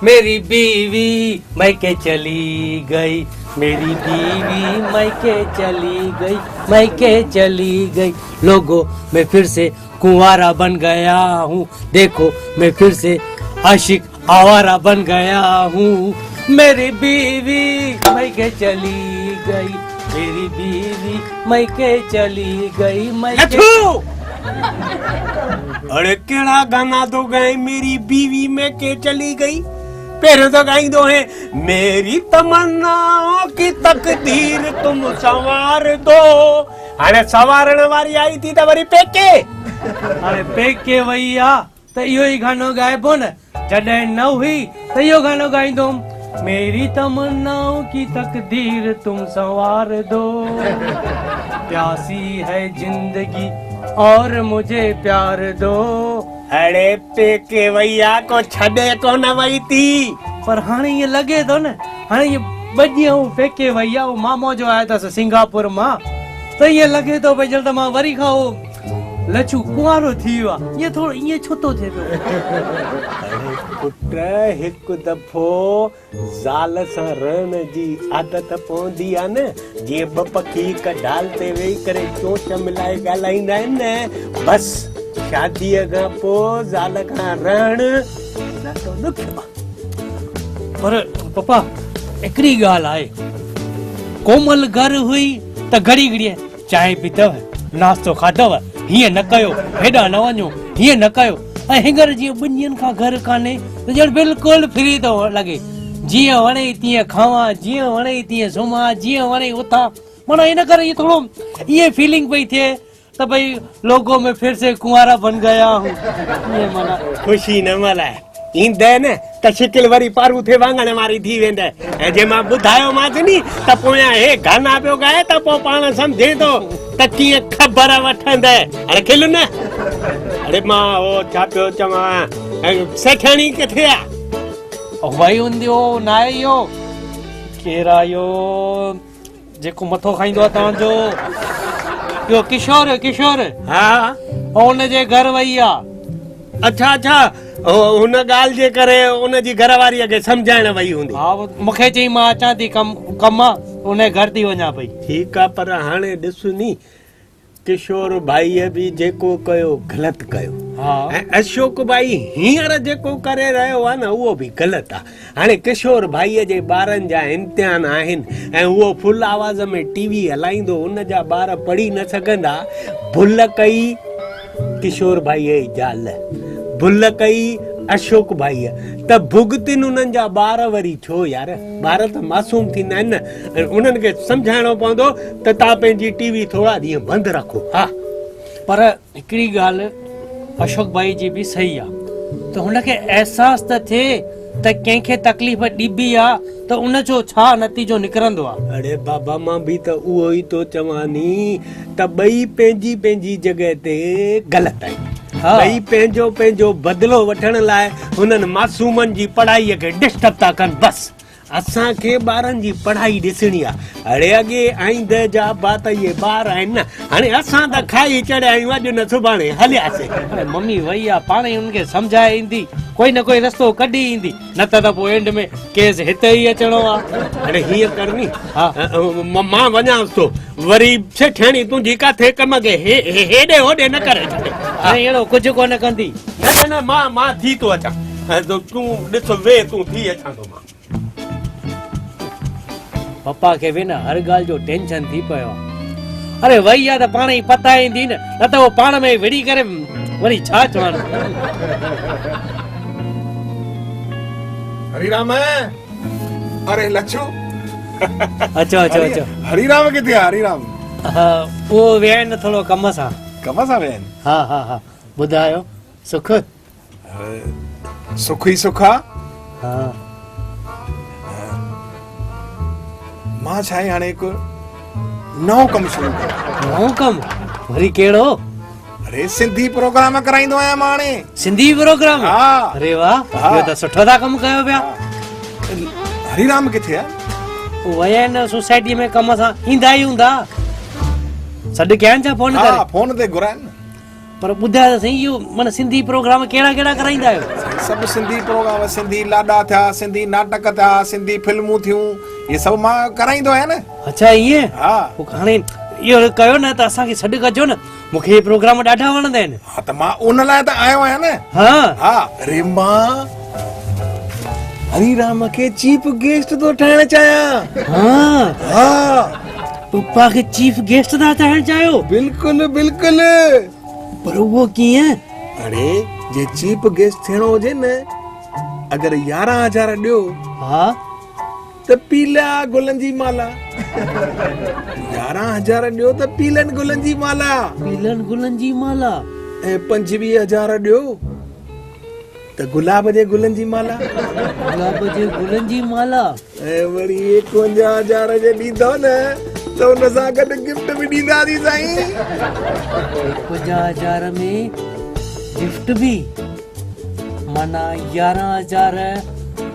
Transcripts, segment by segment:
मेरी बीवी मैके चली गई, मेरी बीवी मैके चली गई, मैके चली गई। लोगो मैं फिर से कुंवारा बन गया हूँ, देखो मैं फिर से आशिक आवारा बन गया हूँ। मेरी बीवी मैके चली गई, मेरी बीवी मैके चली गई, मैके। अरे केड़ा गाना तो गाए मेरी बीवी मैके चली गई। पहिरियों तो ॻाईंदो है मेरी तमन्नाओं की तकदीर तुम संवार दो। हाणे संवारण वारी आई थी त वरी पेके। हाणे पेके वई आहे त इहो ई गानो ॻाइबो न, जॾहिं न हुई त इहो गानो ॻाईंदो हुउमि, मेरी तमन्नाओं की तकदीर तुम संवार दो, प्यासी है जिंदगी और मुझे प्यार दो। अड़े पेके वई आहे, को छॾे कोन वई थी। पर हाणे ईअं लॻे थो न, हाणे ईअं ॿ ॾींहं हू पेके वई आहे, उहो मामो जो आयो अथसि सिंगापुर मां, त ईअं लॻे थो भई ॼण त मां वरी खां उहो लछू कुंवारो थी वियो आहे, ईअं थोरो ईअं छो थो थिए पियो? अरे पुट, हिकु दफ़ो ज़ाल सां रहण जी आदत पवंदी आहे न, जीअं ॿ पखी हिकु ढाल ते वेही करे चोंच मिलाए ॻाल्हाईंदा आहिनि न, बसि शादीअ खां पोइ ज़ाल खां रहण ॾाढो ॾुखियो आहे। पर पपा हिकिड़ी ॻाल्हि आहे, कोमल घर हुई त घड़ी घड़ी चांहि पीतव, नाश्तो खाधव, हीअं न कयो, हेॾां न वञो, हीअं न कयो। ऐं हींअर जीअं ॿिनि ॾींहंनि खां घर कान्हे त ॼण बिल्कुलु फ्री थो लॻे, जीअं वणे तीअं खावां, जीअं वणे तीअं सुम्हां, जीअं वणे उथां। माना इन करे इहो थोरो ईअं फीलिंग पई थिए त भई लोगों में फिर से कुंवारा बन गया हूँ। ईअं माना ख़ुशी न मल्हाए ईंदे न त शिकिल वरी पारूथे वाङण वारी थी वेंदे। ऐं जे मां ॿुधायोमांसि नी त पोयां हे गाना पियो ॻाए त पोइ पाण सम्झे थो त कीअं ख़बर वठंदे। अरे खिल न, अरे मां हो छा पियो चवां, सेठाणी किथे आहे? वई हूंदी हो न आहे इहो केरु आहे इहो जेको मथो खाईंदो आहे तव्हांजो, इहो किशोर, किशोर। हा, हुनजे घर वई आहे। अच्छा अच्छा, हुन ॻाल्हि जे करे उनजी घर वारीअ खे सम्झाइण वई हूंदी। हा, मूंखे चई मां अचां थी, कम कम आहे, उन घर थी वञा पई। ठीकु आहे, पर हाणे ॾिस नी, किशोर भाईअ बि जेको कयो ग़लति कयो, ऐं अशोक भाई हींअर जेको करे रहियो आहे न उहो बि ग़लति आहे। हाणे किशोर भाईअ जे ॿारनि जा इम्तिहान आहिनि ऐं उहो फुल आवाज़ में टीवी हलाईंदो, उनजा ॿार पढ़ी न सघंदा। भुल कई किशोर भाईअ जी ज़ाल, भुल कई अशोक भाईअ, त भुगतिन उन्हनि जा ॿार वरी छो यार? ॿार त मासूम थींदा आहिनि न, ऐं उन्हनि खे सम्झाइणो पवंदो त तव्हां पंहिंजी टीवी थोरा ॾींहं बंदि रखो। हा, पर हिकिड़ी ॻाल्हि अशोक भाई जी बि सही आहे त हुनखे अहसासु त थिए त कंहिंखे तकलीफ़ ॾिबी आहे त उनजो छा नतीजो निकिरंदो आहे। अरे बाबा, मां बि त उहो ई थो चवां नी त ॿई पंहिंजी पंहिंजी जॻह ते ग़लति आहिनि। ॿई पंहिंजो पंहिंजो बदिलो वठण लाइ हुननि मासूमनि जी पढ़ाईअ खे डिस्टर्ब था कनि। बसि असांखे ॿारनि जी पढ़ाई ॾिसणी आहे। अड़े अॻे आईंदे जा बात इहे ॿार आहिनि न, हाणे असां त खाई चढ़िया आहियूं, अॼु न सुभाणे हलियासीं। अरे मम्मी वई आहे, पाण ई हुनखे सम्झाए ईंदी, कोई न कोई रस्तो कढी ईंदी, न त पोइ एंड में केस हिते ई अचिणो आहे। अरे हीअं कर नी, हा, मां वञांसि थो, वरी सेठाणी तुंहिंजी किथे कम खे हेॾे होॾे न करे छॾे। अरे अहिड़ो कुझु कोन कंदी। न न न, मां मां थी थो अचां, तूं ॾिस वे, तूं थी अचां थो मां। पपा खे बि न हर ॻाल्हि जो टेंशन थी पियो आहे। अरे वई आहे त पाण ई पता ईंदी न, न त उहो पाण में विड़ी करे वरी छा चवणु। हरिराम, अरे लच्छू, अचो अचो अचो। हरिराम किथे आहे? हरिराम हा, उहो विया आहिनि थोरो कम सां। कम सां विया आहिनि? हा हा हा, ॿुधायो सुख? सुख ई सुख आहे। हा, मां छा आहे हाणे हिकु नओं कमु शुरू कयो। नओं कमु? वरी कहिड़ो? अरे सिंधी प्रोग्राम कराईंदो आहियां मां हाणे। सिंधी प्रोग्राम? हा। अरे वाह, इहो त सुठो था कमु कयो पिया। हरिराम किथे आहे? विया आहिनि सोसाइटी में कम सां, ईंदा ई हूंदा। सॾु कयानि छा फोन करे? हा, फोन ते घुराइनि। پر ٻڌايو ته سائين اهو معنيٰ سنڌي پروگرام ڪهڙا ڪهڙا ڪرائيندا آهيو؟ سائين سڀ سنڌي پروگرام سنڌي لاڏا ٿيا، سنڌي ناٽڪ ٿيا، سنڌي فلمون ٿيون، اهي سڀ مان ڪرائيندو آهيان نه. اڇا ائين؟ ها. پوء هاڻي اهو ڪيو نه ته اسان کي سڏ ڪجو نه، مون کي اهي پروگرام ڏاڍا وڻندا آهن. ها ته مان ان لاء ته آيو آهيان نه. ها. ها. اري مان هري رام کي چيف گيسٽ ٿو ٺاهڻ چاهيان. ها. ها. پپا کي چيف گيسٽ ٿا ٺاهڻ چاهيو؟ بلڪل بلڪل. پر اهو ڪيئن؟ اڙي جي چيف گيسٽ ٿيڻو هجي نه اگر 11000 ڏيو ها ته پيلا گلن جي مالا. 11000 ڏيو ته پيلن گلن جي مالا. پيلن گلن جي مالا. ۽ 25000 ڏيو ته گلاب جي گلن جي مالا. گلاب جي گلن جي مالا. ۽ وري 51000 جي ڏيندؤ نه ته ان سان گڏ گفٽ به ڏينداسين سائين. 51000 ۾ گفٽ به معنيٰ 11000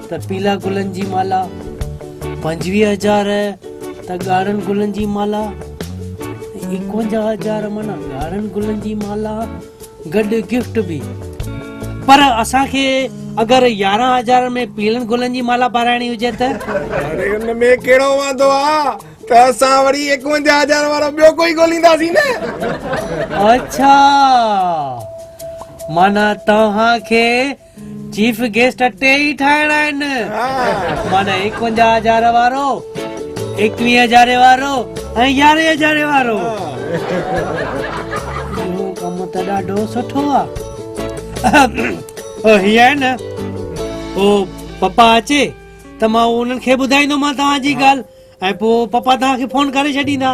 ته پيلا گلن جي مالا، 25000 ته ڳاڙهن گلن جي مالا، 51000 معنيٰ ڳاڙهن گلن جي مالا گڏ گفٽ به. پر اسان کي اگر 11000 ۾ پيلن گلن جي مالا پارائڻي هجي ته؟ اڙي ان ۾ ڪهڙو وانڌو آ ته اسان وري 51000 وارو ٻيو ڪوئي ڳولينداسين نه. اڇا معنيٰ توهان کي چيف گيسٽ ٽي ئي ٺاهڻا آهن. معنيٰ 51000 وارو، 21000 وارو ۽ 11000 وارو. اهو ڪم ته ڏاڍو سٺو آ. هي آهي نه او پپا اچي ته مان انهن کي ٻڌائيندومان توهان جي ڳالهه ۽ پوء پپا توهان کي فون ڪري ڇڏيندا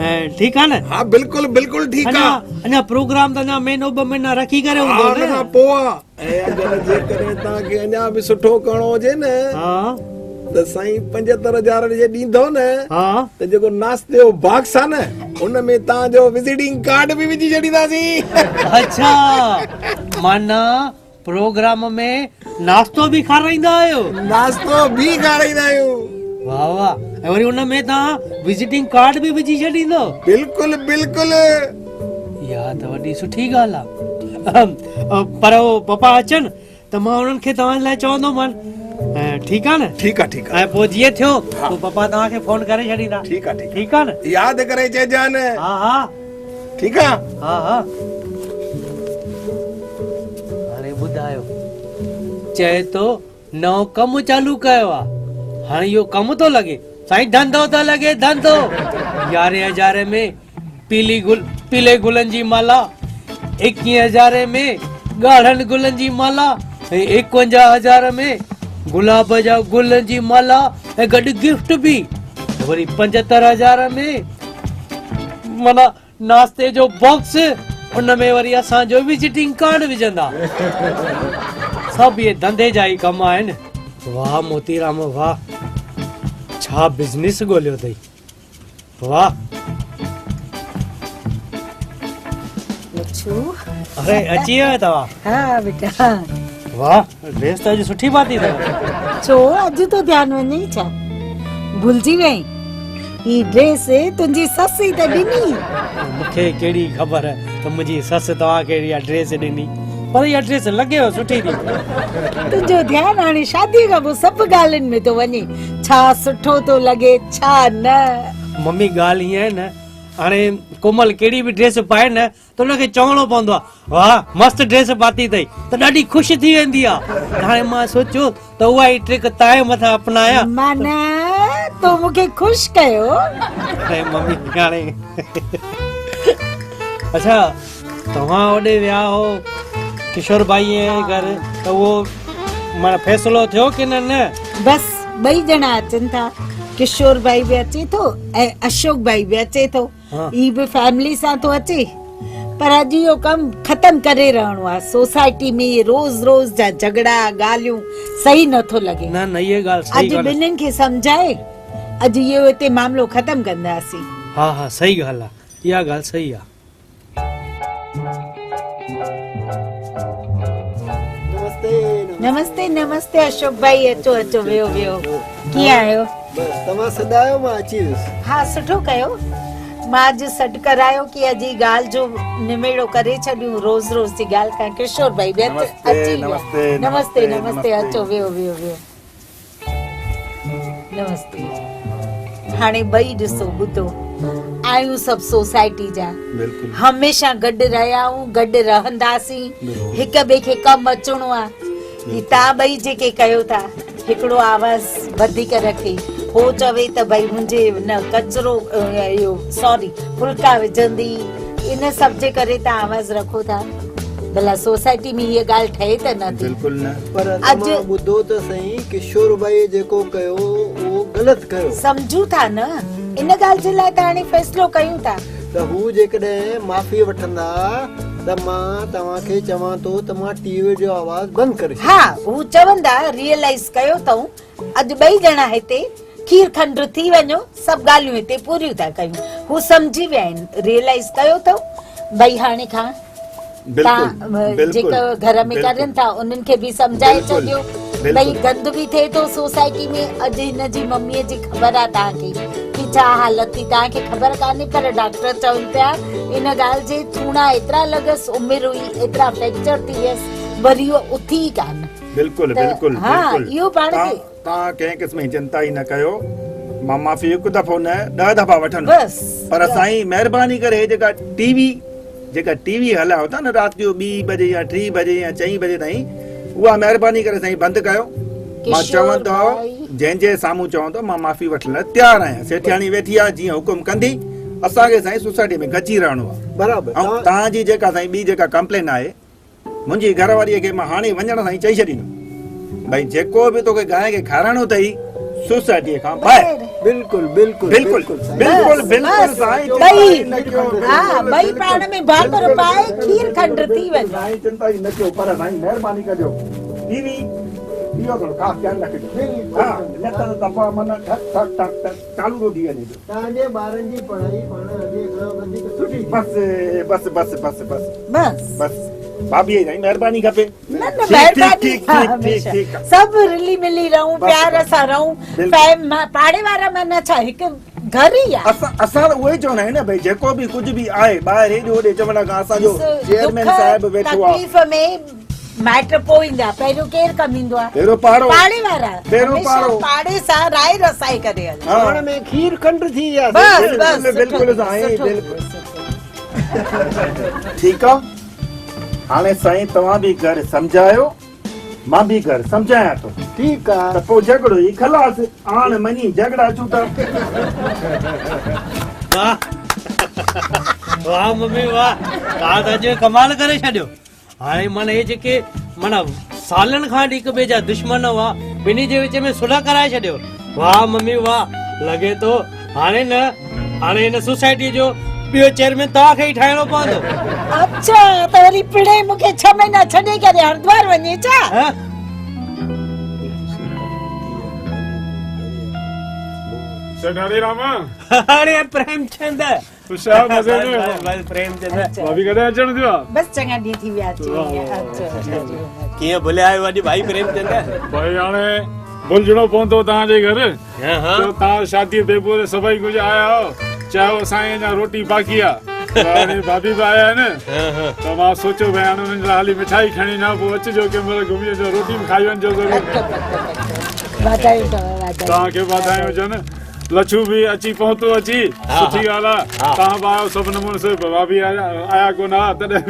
۽ ٺيڪ آ نه؟ ها بلڪل بلڪل ٺيڪ آ. اڃا پروگرام ته اڃا مهينو ٻه مهينا رکي ڪري هوندو نه. ها ان کان پوء آ. ۽ اگر جيڪڏهن توهان کي اڃا به سٺو ڪرڻو هجي نه ها ته سائين 75000 جي ڏيندو نه ها ته جيڪو ناشتي جو باڪس آ نه ان ۾ توهان جو وزيٽنگ ڪارڊ به وجهي ڇڏينداسين. اڇا معنيٰ پروگرام ۾ ناشتو به کارائيندا آهيو؟ ناشتو به کارائيندا آهيون. واه واه ۽ وري ان ۾ توهان وزيٽنگ ڪارڊ به وجهي ڇڏيندو؟ بلڪل بلڪل. اها ته وڏي سٺي ڳالهه آ. پر هو پپا اچن ته مان انهن کي توهان لاء چوندومان. ٺيڪ آ نه؟ ٺيڪ آ ٺيڪ آ. ۽ پوء جيئن ٿيو پوء پپا توهان کي فون ڪري ڇڏيندا. ٺيڪ آ ٺيڪ آ. ٺيڪ آ نه؟ ياد ڪري چئجان. ها ها. ٺيڪ آ. ها ها. هاڻي ٻڌايو چئي ٿو نئون ڪم چالو ڪيو آ هاڻي اهو ڪم ٿو لڳي سائين ڌنڌو ٿو لڳي ڌنڌو يارهين هزاري ۾ پيلي گل پيلي گلن جي مالا ايڪيهين هزاري ۾ ڳاڙهن گلن جي مالا ۽ ايڪونجاهه هزار ۾ گلاب جا گلن جي مالا ۽ گڏ گفٽ به وري 75 هزار ۾ معنيٰ ناشتي جو باڪس ان ۾ وري اسان جو وزيٽنگ ڪارڊ وجهندا. سڀ اهي ڌنڌي جا ئي ڪم آهن. واهه موتيرام واهه ڇا بزنس ڳوليو اٿئي واهه. لڇو اري اچي ويا توهان. ها بيٽا. واهه ڊريس ته اڄ سٺي پاتي اٿو. ڇو اڄ ٿو ڌيان وڃئي ڇا؟ ڀلجي وئين؟ هي ڊريس تنهنجي سس ئي ته ڏني. مون کي ڪهڙي خبر ته منهنجي سس توهان کي اها ڊريس ڏني. پر اها ڊريس لڳيو سٺي ٿي. تنهنجو ڌيان هاڻي شاديء کان پوء سڀ ڳالهين ۾ ٿو وڃي. ڇا سٺو ٿو لڳي ڇا نه. ممي ڳالهه هيئن آهي نه هاڻي ڪومل ڪهڙي به ڊريس پائي نه ته ان کي چوڻو پوندو آهي واهه مست ڊريس پاتي اٿئي ته ڏاڍي خوش ٿي ويندي آهي ته هاڻي مان سوچيو ته اها ئي ٽرڪ تانئي مٿان اپنايان. معنيٰ تو مون کي خوش ڪيو. اري ممي هاڻي اڇا توهان اوڏي ويا هو ڪشور ڀائي جي گهر ته اهو معنيٰ فيصلو ٿيو ڪي نه نه؟ بس ٻئي ڄڻا اچن ٿا ڪشور ڀائي به اچي ٿو ۽ اشوڪ ڀائي به اچي ٿو. هي به فيملي سان ٿو اچي پر اڄ اهو ڪم ختم ڪري رهڻو آهي سوسائٽي ۾ اهي روز روز جا جهڳڙا ڳالهيون صحيح نه ٿو لڳي. نه نه اها ڳالهه صحيح اڄ ٻنهين کي سمجهائي اڄ اهو هتي معاملو ختم ڪنداسين. ها ها صحيح ڳالهه آهي اها ڳالهه صحيح آهي. نمستي نمستي اشوڪ ڀائي اچو اچو ويهو ويهو ڪيئن آهيو؟ بس توهان سڏايو مان اچي ويس. ها سٺو ڪيو. مان اڄ سڏ ڪرايو ڪي اڄ هي ڳالهه جو نميڙو ڪري ڇڏيون روز روز جي ڳالهه کان ڪشور ڀائي به اچي ويا. نمستي نمستي اچو ويهو ويهو ويهو. نمستي هاڻي ٻئي ڏسو ٻڌو آهيون سڀ سوسائٽي جا هميشه گڏ رهيا آهيون گڏ رهنداسين هڪ ٻئي کي ڪم اچڻو آهي هي تان ٻئي جيڪي ڪيو ٿا هڪڙو آواز وڌيڪ رکي هو چوي ته ڀئي منهنجي نه ڪچرو اهو سوري ڦلڪا وجهندي ان سڀ جي ڪري تان آواز رکو ٿا ڀلا سوسائٽي ۾ هيء ڳالهه ٺهي ته نه ٿي. بلڪل نه. پر توهان ٻڌو ته سهي ڪشور ڀائي جيڪو ڪيو اهو غلط ڪيو. سمجهون ٿا نه ان ڳالهه جي لاء ته هاڻي فيصلو ڪيون ٿا. ته هو جيڪڏهن معافي وٺندا ته مان توهان کي چوان ٿو ته مان ٽي وي جو آواز بند ڪري ڇڏيندس. ها هو چوندا ريئلائيز ڪيو اٿئون اڄ ٻئي ڄڻا هتي کير کنڊ ٿي وڃو سڀ ڳالهيون هتي پوريون ٿا ڪيون هو سمجهي ويا آهن ريئلائيز ڪيو اٿئون ڀئي هاڻي کان تان جيڪا گهر ۾ ڪرين ٿا انهن کي به سمجهائي ڇڏيو ڀئي گند به ٿئي ٿو سوسائٽي ۾ اڄ هن جي مميء جي خبر آ توهان کي ڪي ڇا حالت ٿي توهان کي خبر ڪانهي پر ڊاڪٽر چون پيا ان ڳالهه جي ٿوڻا ايترا لڳس عمر هئي ايترا فريڪچر ٿي ويس وري اهو اٿي ئي ڪانه بلڪل بلڪل ها اهو پاڻ کي توهان ڪنهن قسم جي چنتا ئي نه ڪيو مان معافي هڪ دفعو نه 10 دفعا وٺندس بس پر سائين مهرباني ڪري هي جيڪا ٽي وي جيڪا ٽي وي هلايو ٿا نه رات جو ٻي بجي يا ٽي بجي يا چئين بجي تائين اها مهرباني ڪري سائين بند ڪيو مان چوان ٿو جنهن جي سامهون چوان ٿو مان معافي وٺڻ لاء تيار آهيان سيٺياڻي ويٺي آهي جيئن حڪم ڪندي اسان کي سائين سوسائٽي ۾ گڏجي رهڻو آهي برابر ۽ توهان جي جيڪا سائين ٻي جيڪا ڪمپلين آهي منهنجي گهر واريء کي مان هاڻي وڃڻ سان ئي چئي ڇڏيندم، ڀئي جيڪو به توکي گانء کي کارائڻو اٿئي، سوسائٽيء کان ٻاهر. بلڪل بلڪل بلڪل بلڪل بلڪل سائين چنتا ئي نه ڪيو. ها ٻئي پاڻ ۾ ڀاڪر پائي کير کنڊ ٿي وڃو. سائين چنتا ئي نه ڪيو پر سائين مهرباني ڪجو ٽي وي اهو ٿورو خاص ڌيان رکجو ها نه ته دفعا معنيٰ ٺڪ ٺڪ ٺڪ ٺڪ چالو ٿو ٿي وڃي پيو. توهان جي ٻارن جي پڙهائي پاڻ اڳي کان وڌيڪ سٺي ٿي. بس بس بس بس بس بس بس ڀاڀيء جي سائين مهرباني کپي. نه نه مهرباني هميشه سڀ رلي ملي رهون پيار سان رهون پاڙي وارا معنيٰ ڇا هڪ گهر ئي آهي. اسان اسان ته اهو ئي چوندا آهيون نه ڀئي جيڪو به ڪجهه به آهي ٻاهر هيڏي هوڏي چوڻ کان اسان جو چيئرمين صاحب ويٺو آهي. تڪليف ۾ مائٽ پوء ايندا پهريون ڪير ڪم ايندو آهي؟ پهريون پاڙو. پاڙي وارا. پهريون پاڙو. پاڙي سان راء رسائي ڪري هلن. پاڻ ۾ کير کنڊ ٿي ويا. بس بس بلڪل سائين بلڪل. ٺيڪ آ هاڻي سائين توهان به گهر سمجهايو مان به گهر سمجهايان ٿو. ٺيڪ آ. ته پوء جهڳڙو ئي خلاص. آڻ مڃي جهڳڙا ڇوٽا. واه واه ممي واه توهان ته اڄ ڪمال ڪري ڇڏيو. هاڻي معنيٰ اهي جيڪي معنيٰ سالن کان وٺي هڪ ٻئي جا دشمن هئا ٻنهي جي وچ ۾ صلح ڪرائي ڇڏيو واه ممي واه لڳي ٿو هاڻي نه هاڻي هن سوسائٽي جو ٻيو چيئرمين توهان کي ئي ٺاهڻو پوندو. اڇا ته وري پڻهين مون کي ڇهه مهينا ڇڏي ڪري هردوار وڃي ڇا؟ سيٺ هري رام. اڙي پريم چند. خوش آهيو مزي ۾؟ بس بس پريم چند. ڀاڀي ڪڏهن اچڻ ٿيو آ؟ بس چڱا ڏينهن ٿي ويا اچي وئي آهيان. اچو اچو. ڪيئن ڀليا آهيو اڄ ڀائي پريم چند؟ ڀائي هاڻي ڀلجڻو پوندو توهان جي گهر. چيو توهان شادي تي پوري سڀئي ڪجهه آيا آهيو. چيو سائين اڃا روٽي باقي آ. هاڻي ڀاڀي به آيا آهن ته مان سوچيو ڀائي هاڻي انهن لاء هلي مٺائي کڻي وڃان پوء اچجو ڪنهن مهل گهمي اچجو روٽي به کائي وڃجو ضرور. واڌايون اٿو واڌايون. توهان کي به واڌايون هجن. لڇو به اچي پهتو اچي سٺي ڳالهه آ توهان به آيو سڀ نموني سي ڀاڀي آيا ڪونه ها تڏهن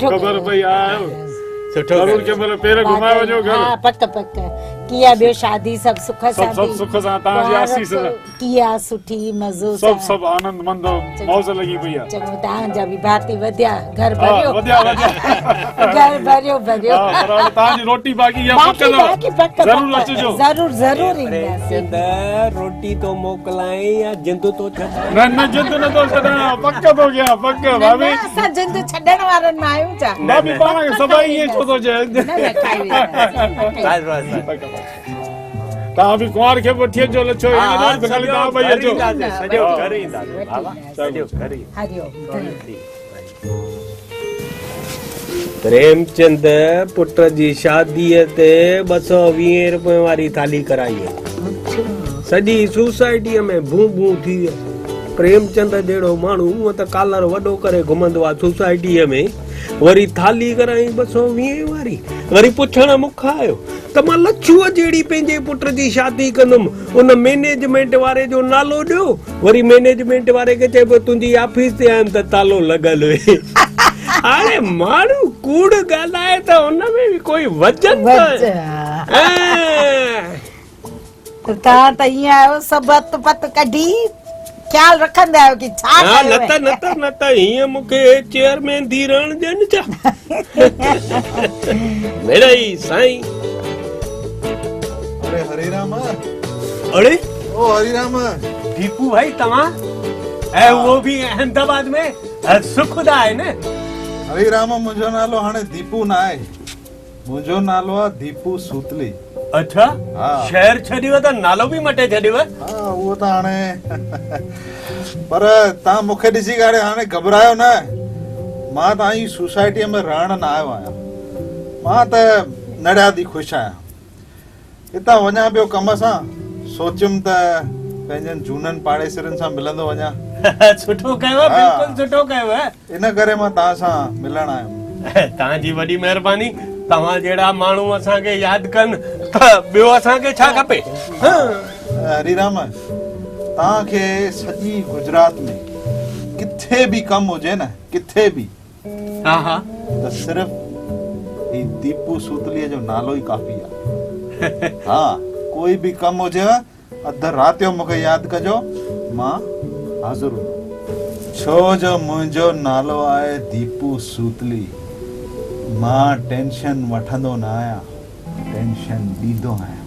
به خبر پئي آيا آهيو سٺو ضرور ڪنهن مهل پير گهمائي وڃو گهر ها پڪ پڪ ڪيئن ٻيو شادي سڀ سک سان سڀ سڀ سک سان توهان جي آسيس سان ڪيئن سٺي مزو سان سڀ سڀ آنند مند موج لڳي پئي آ چڱو توهان جا به ڀاتي وڌيا گهر ڀريو وڌيا وڌيا گهر ڀريو ڀريو ها برابر توهان جي روٽي باقي اها پڪ اٿو باقي پڪ ضرور اچجو ضرور ضرور اينداسين روٽي ٿو موڪلائين يا جند ٿو ڇڏائين نه نه جند نه ٿو ڇڏايان پڪ ٿو ڪيان پڪ ڀاڀي نه اسان جند ڇڏڻ وارن مان آهيون ڇا ڀاڀي پاڻ کي سڀئي ائين ڇو ٿو چئي نه نه کائي وينداسين بس بس بس توهان به ڪنوار کي به وٺي اچجو لڇو ائين نه ته خالي توهان ٻئي اچو. سڄو گهر اينداسين بابا سڄو گهر هري اوم پريم چند پٽ جي شاديء تي 220 روپين واري ٿالهي ڪرائي آهي. سڄي سوسائٽيء ۾ ڀون ڀون ٿي ويس. پريمچند جهڙو ماڻهو هونء ته ڪالر وڏو ڪري گهمندو آ سوسائٽيء ۾، وري ٿالهي ڪرائين 220 واري، وري پڇڻ مون کان آيو ته مان لڇوء جهڙي پنهنجي پٽ جي شادي ڪندم، ان مئنيجمينٽ واري جو نالو ڏيو، وري مئنيجمينٽ واري کي چئبو تنهنجي آفيس تي آيم ته تالو لڳل هئي. هاڻي ماڻهو ڪوڙ ڳالهائي ته ان ۾ به ڪوئي وزن ته. ته توهان ته ائين آهيو سڀ ات پت ڪڍي خيال رکندا آهيو ڪي ڇا ڪيو نه ته نه ته نه ته هيئن مون کي چيئرمين ٿي رهڻ ڏين ڇا مڙئي سائين. اڙي هري رام. اڙي او هري رام. ديپو ڀائي توهان ۽ اهو به احمد آباد ۾ سک دا آهي نه. هري رام منهنجو نالو هاڻي ديپو نه آهي. منهنجو نالو آ ديپو سوتلي. اڇا شهر ڇڏيو ته نالو به مٽي ڇڏيو. ها اهو ته هاڻي پر توهان مون کي ڏسي ڪري هاڻي گهٻرايو نه مان توهان جي سوسائٽيء ۾ رهڻ نه آيو آهيان مان ته نڙياد ئي خوش آهيان هتان وڃان پيو ڪم سان سوچيم ته پنهنجن جهونن پاڙيسرين سان ملندو وڃان. سٺو ڪيو بلڪل سٺو ڪيو. ان ڪري مان توهان سان ملڻ آيم. توهان جي وڏي مهرباني توهان جهڙا ماڻهو اسان کي ياد ڪن ته ٻيو اسان کي ڇا کپي. هري رام توهان کي سڄي گجرات ۾ ڪٿي به ڪم هجي نه ڪٿي به ها ها. ته صرف هي ديپو سوتليء جو نالو ئي ڪافي آ. ها ڪوئي به ڪم هجيو اڌ رات جو مونکي ياد ڪجو مان حاضر هوندم. ڇو جو منهنجو نالو آهي ديپو سوتلي. مان ٽينشن وٺندو نه آهيان ٽينشن ڏيندو آهيان.